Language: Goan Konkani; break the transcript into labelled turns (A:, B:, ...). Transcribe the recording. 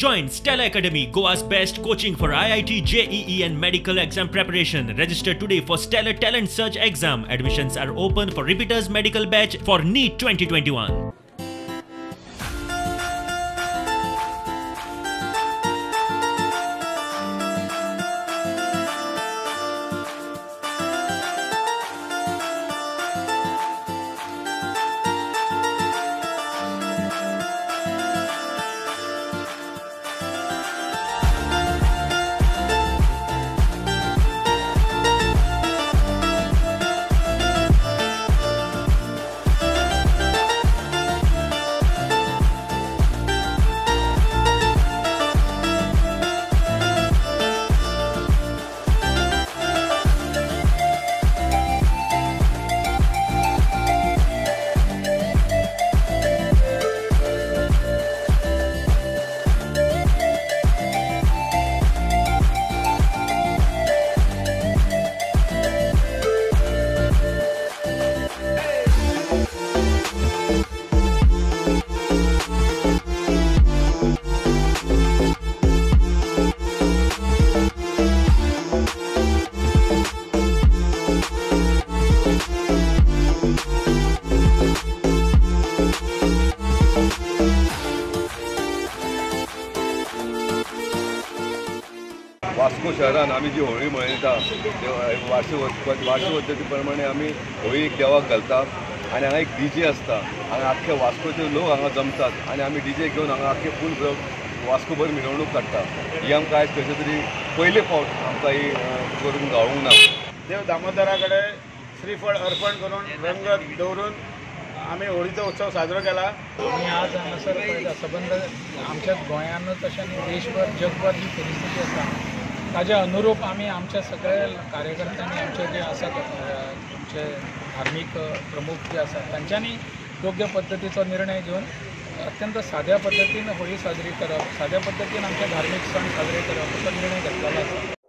A: Join Stellar Academy, Goa's best coaching for IIT, JEE and medical exam preparation. Register today for Stellar Talent Search exam. Admissions are open for repeaters medical batch for NEET 2021.
B: Vasco शहरान आमी जी होळी मनयता वार्षिक पद्दती प्रमाणे आमी होळी एक देवाक घालता आनी हांगा एक डीजे आसता हांगा आख्खे वास्कोचे लोक हांगा जमतात आनी आमी डीजे घेवन हांगा आख्खे फूल वास्कोभर मिरवणूक काडटा. ही आमकां आयज खंयचे तरी पयले फावट आमकां ही करूंक गावूंक ना.
C: देव दामोदरा कडेन श्रीफळ अर्पण करून रंग दवरून आमी होळीचो उत्सव साजरो केला.
D: आमी आज हांगासर पळयता सबंद आमच्या गोंयानूच अशें न्ही देशभर जगभर जी परिस्थिती आसा ताज्या अनुरूप आमी आमच्या सगळ्या कार्यकर्त्यांनी आमचे जे आसात आमचे धार्मीक प्रमुख जे आसात तांच्यांनी योग्य पद्दतीचो निर्णय घेवन अत्यंत साद्या पद्दतीन होळी साजरी करप, साद्या पद्दतीन आमचे धार्मीक सण साजरे करप असो निर्णय घेतलेलो आसा.